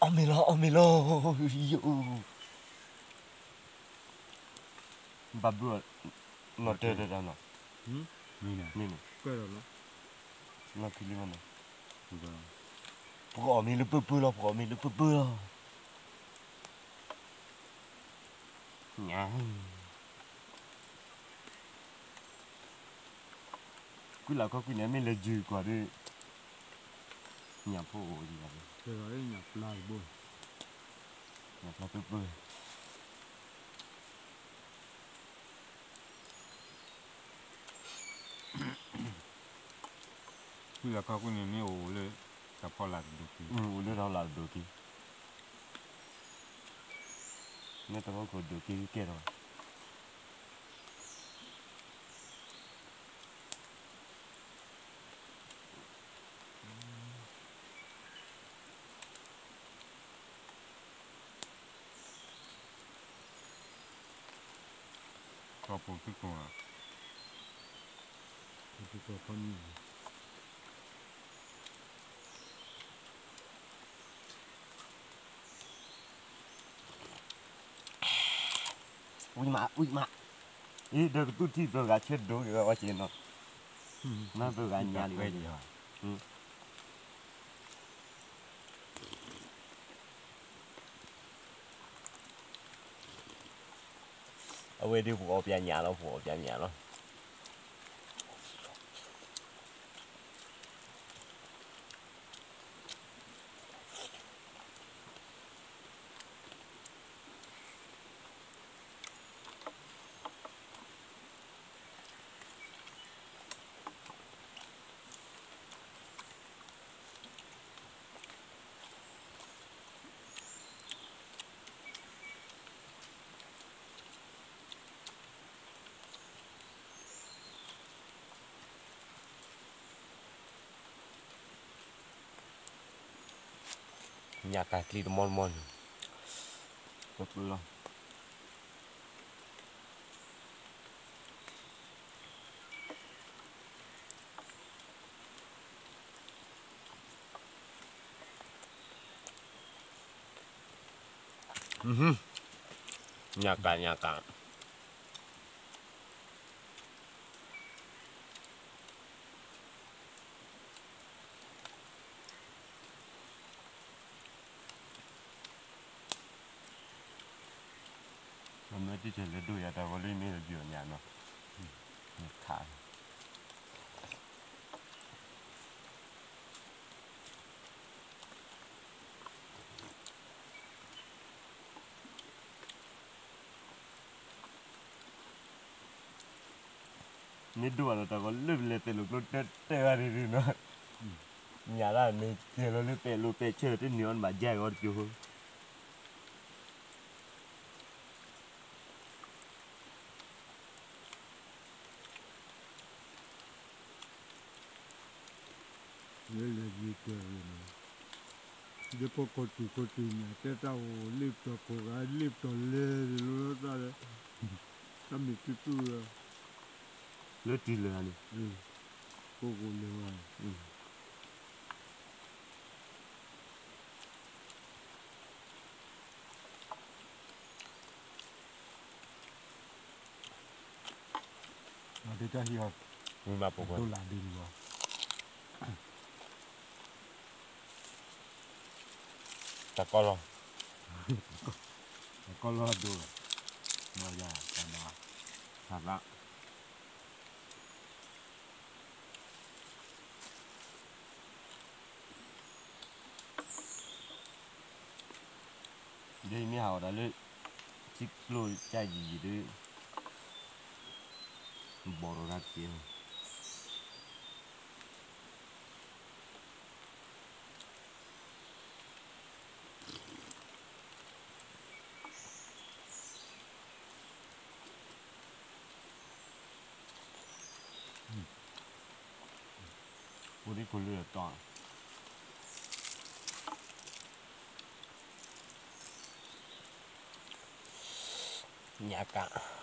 အီၣ်မ့ၤလီၤ အီၣ်မ့ၤလီၤ, ယိၣ်, ဘၣ်ဘုၣ်အီၤ, နီၢ်တဲတဲတၢ်နီၤ, မ့ၢ်န့ၣ်, နီၢ်ခံလံမ့ၢ်န့ၣ်, ပကအီၣ်မ့ၤလၢပၢပၢလီၤ ပကအီၣ်မ့ၤလၢပၢပၢလီၤ, ညါ ကွံလၢ်ခီကွံန့ၣ် မ့ၢ်လဲၤယုၢ်ကွၢ်ဒီး, ညၣ်ဖိအိၣ်ယံၤဘၣ်, ညၣ်ဖျါပၢပၢ, ကွံလၢ်ခီကွံန့ၣ် မ့ၢ်အိၣ်လၢတၢ်ဖီလာ်တဒိၣ်က့ၤ, အိၣ်လၢတၢ်ဖီလာ်တဒိၣ်က့ၤ, မ့ၢ်တၢ်ဖီခိၣ်ဒိၣ်က့ၤကဲထီၣ် ထီၣ်ပူၤထံခိၣ်ဧါ, ထံခိၣ်ခီမ့ၢ် ဝံၤမး ဝံၤမး, အံၤ ဒီးကသူၣ်ထံၣ်ပဂၤဆၢဒိၣ်က့ၤဝဲအီၤက့ၤနီၤ, နပဂၤညါလံ, အဝဲဒၣ်ပကအီၣ်ပျဲညၣ်လီၤ ပကအီၣ်ပျဲညၣ်လီၤ. ညၣ်ကၢ်ချံတမီတမီန့ၣ်, ပပလီၤ. ညၣ်ကၢ် ညၣ်ကၢ်. မ့ၢ်တံၢ်ဆဲးလဲၤဒိၣ်ယၤတၢ်ဂီၤလံ မ့ၢ်တယုၢ်ညၣ်နီၤ, ခး မ့ၢ်ဒိၣ်အလီၤတၢ်ဂီၤလၢပလဲၤတဲလိာ်ကျိ တဲတဲဂၤဒ်နီၤ, ညၣ်ဒၣ်န့ၣ် ကဲလီၤလၢပဲာ်လိာ်ပဲာ်ဆၢ တန့ၢ်အီၤနဘၣ်ယါဂီၤတကၠိၤ လၢလဲၤယံၤတဲဝဲန့ၣ်, ဒ်ဖိခိၣ်တုၤခိၣ်တုၤညၣ်တဲတၢ်အိၣ် လ့ပတီၢ်ခိၣ်ဂၤ လ့ပတီၢ်လဲၤလိာ်လၢတၢ်လဲၣ်, တၢ်မ့ၢ်တုၤတုၤလၢ, လၢတုၤလၢာ်န့ၣ်, ကိးကိးလဲၤဝဲ အဒုတၢ်ဟံးအီၤ, ဒိၣ်လၢဒုလီၤ, တၢ်ကီလီၤ, တၢ်ကီလီၤဒိၣ်လီၤ, မ့ၢ်ယၤတၢ်မၤ, တၢ်လၢ ဒ်မ့ၢ်ဟးအီၣ်တၢ်လၢ ထံကျိကၢ်ယံၤယံၤဒီး ဘီၣ်ရူၤတၢ်က့ၤ အိၣ်ဒံးခိၣ်လၢတီၤ ညၣ်ကၢ် ညၣ်ကၢ်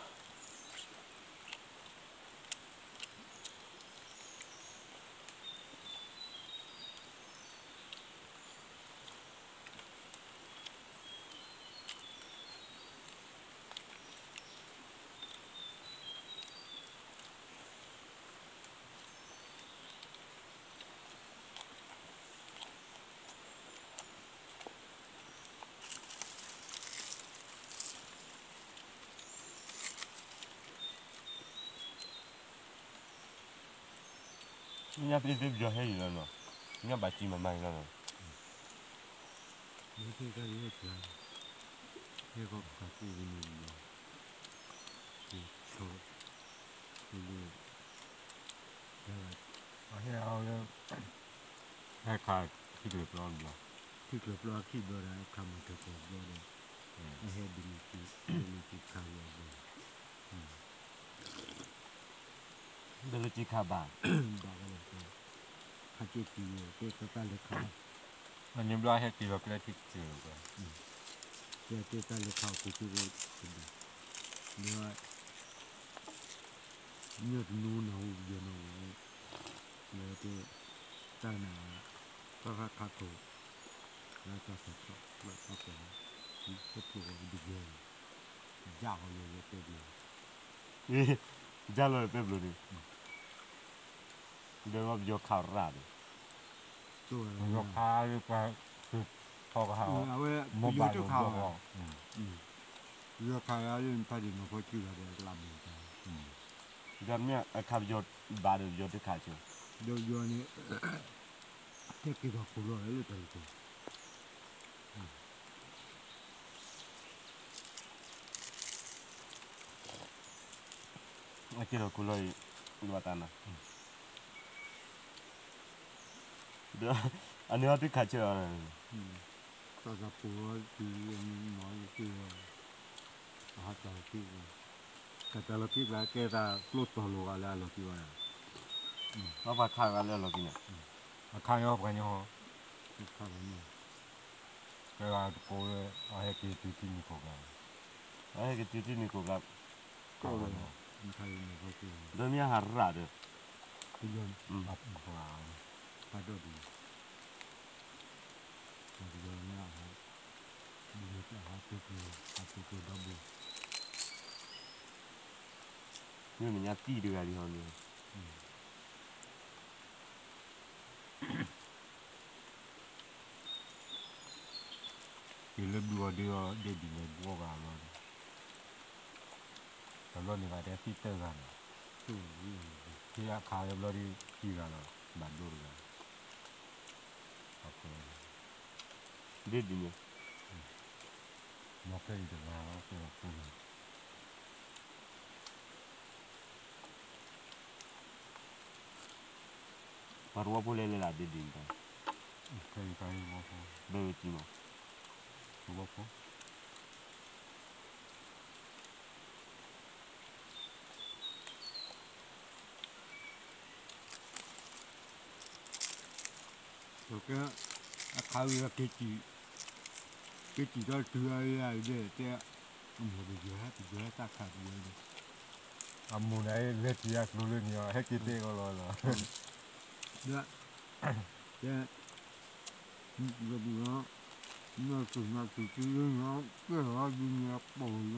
ညၣ်သ့ၣ်သ့ၣ်ပယီၤဟဲအံၤလီၤနီၤ, ညၣ်ဘၣ်စံမၤမၤအံၤလီၤနီၤ, မ့ၢ်သ့ၣ်တၢ်လၢဟဲဖျါ, ဟဲဃီဖျါကိၣ်ဝဲန့ၣ်လီၤ, က့ၤဆီ, လၢ, ဟဲအီၤလၢ, ဟဲခးထံကျၢၤပျီတဘျီ, ထံကျၢၤပျီအခံဘျီဒီး ခးမၤထၢၣ်ကီၢ်ဘျီဒီး, အဟဲဒ်န့ၣ်က့ၤ, ဒ်န့ၣ်က့ၤခးလီၤဘျီ ဒီးလၢက့ၤခးဘၣ်, ဘၣ်ဝဲလီၤ, ခးက့ၤက့ၤ ကဲတၢ်လၢခး, အန့ၣ်ဘျီဟဲက့ၤလီၤကျဲထံက့ၤလီၤ, ကဲတၢ်လၢခးအိၣ်က့ၤက့ၤဝဲ, ဒီး, ညၣ်တနူနၢ်ဟူယဲၢ်နီၣ်ဝဲ, လၢကဲ, တၢ်နၤ, တၢ်ခးခးခိၣ်, လၢတၢ်ဆၢထီၣ်, လၢတၢ်ပျီ, ဟဲပျီဝဲဒ်ယဲၢ်, ယၢ်ဃီလၢလၢပဲဘျီ, ယၢ်လီၤလၢပဲဘျီန့ၣ် ဒီးပယီၤခးရၣ်ဒီး, ပယီၤခးလၢပှၤ, ထီကဟး, အဝဲ, မိၢ်ဘၣ်လီၤဘျီဃီ, ပယီၤခးလၢဖးဒံးနီၢ်ဖီကံလီၤဒီးလၢဘၣ်တၢ်, ဒီးမ့ၢ်အခးပယီၤဘၣ်ဒီးပယီၤတခးဆၢ, ဒီးပယီၤန့ၣ်, ဟဲက့ၤထီၣ်ခိၣ်လီၤလၢတၢ်လီၢ် အက့ၤထီၣ်ခိၣ်လီၤအံၤ, ဒွးတၢ်နၤ, ဒီး, အန့ၣ်ဟီတုၤခးဆၢအီၤ, တၢ်သးပူၤလီၤတုၤ, မၤလၢက့ၤလီၤ, အဟးတၢ်လီၤက့ၤလီၤ, တၢ်တၢ်လီၤက့ၤကျါကဲသးကျိတီၤလိာ်ဂၤလၢအလီၤက့ၤဘၣ်, ပှၤခးဂၤလၢအလီၤက့ၤန့ၣ်, အခါညီပှၤညီ, အခါပှၤညီ ကဲဝဲတကိးလၢ, အဟဲက့ၤတုၤထံနံၤခိၣ်ကျါ, အဟဲက့ၤတုၤထံနံၤခိၣ်ကျါ, ဒီးမ့ၢ်ဟးရၣ်ဒီး, ဖးဒိၣ်ဒံး, ပယီၤန့ၣ်, ဟး, ဟးတုၤကျၢၤ, ဟးတုၤကျၢၤဒီဘိ, မ့ၢ်မဲာ်ညါသံတဂၤဒံးဟီန့ၣ် က့ၤလၢဒူအီၤဒ့အီၤဒ့ဒ်လဲၣ်ဘှီဂၤဘျီဒီး, တဘျီန့ၣ်ဂၤတဲသံတၢၢ်ဂၤန့ၣ်, သံအခါလၢဘျီဒီးခံဂၤလီၤ, ဘၣ်ဒိတဂၤ, ဒ့ဒ်န့ၣ်, မ့ၢ်ခဲအံၤတဂၤလီၤ, ပှၤတဝီဖိလဲၤလဲၤလၢဒ့ဒ်န့ၣ်, ဘၣ်ဝဲကံမး, တဝီဖိ ကဲ, အခါဝံၤက့ၤစံၣ်, က့ၤစံၣ်ဒီးတုၤအံၤဒဲးတဲ, အမိၢ်တယဲၤဟဲတယဲၤဟဲသးခးတယဲၤန့ၣ်, အမိၢ်န့ၣ်လဲၤထံၣ်အကျိၤလၢန့ၣ်အီၤ ဟဲက့ၤတဲကီးလီၤလီၤ, ကဲ, ကဲ, နသုနသုတုၤလၢန့ၣ်, ကဲလီၤဒ်န့ၣ်အပိာ်လီၤ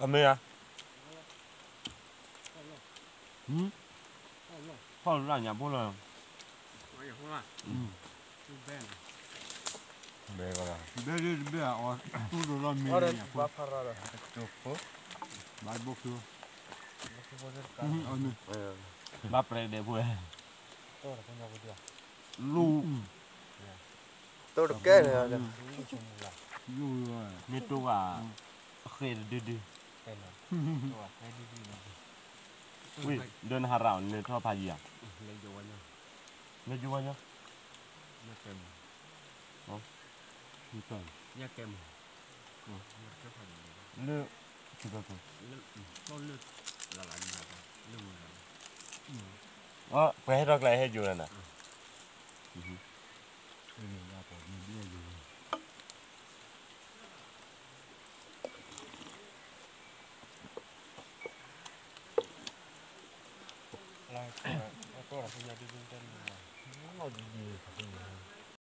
အမ့ၢ်ဧါ, ဖီၣ်လၢညၣ်ဖိလီၤ, ဘဲကီး, ဘဲဒ်တဘ့ၣ်အီၤ, တူၢ်ဒိၣ်လီၤမ့ၢ်ညၣ်ဖိ, ဘၣ်ဘိၣ်, ဘၣ်ပြဲးဒဲးဖိ, လူၤ, တိၢ်တကဲန့ၣ်, မ့ၢ်တိၢ်ဘၣ်, အဃဲတဒုဒု, ဝံၤ, ဒီးနဟးရၣ်အီၤန့ၣ်ထီၣ်ဖးယံၤဧါ, လဲၤယိၤဝါညီ, လၢ, ပှၤဟဲထီၣ်ကျါဟဲယိၤနၤနၤ, အတီၢ်ဒီးဖိညါဒ်ဒ်တၢ်န့ၣ်လီၤ, လီၤဒ်ဒ်တၢ်ဖိညါ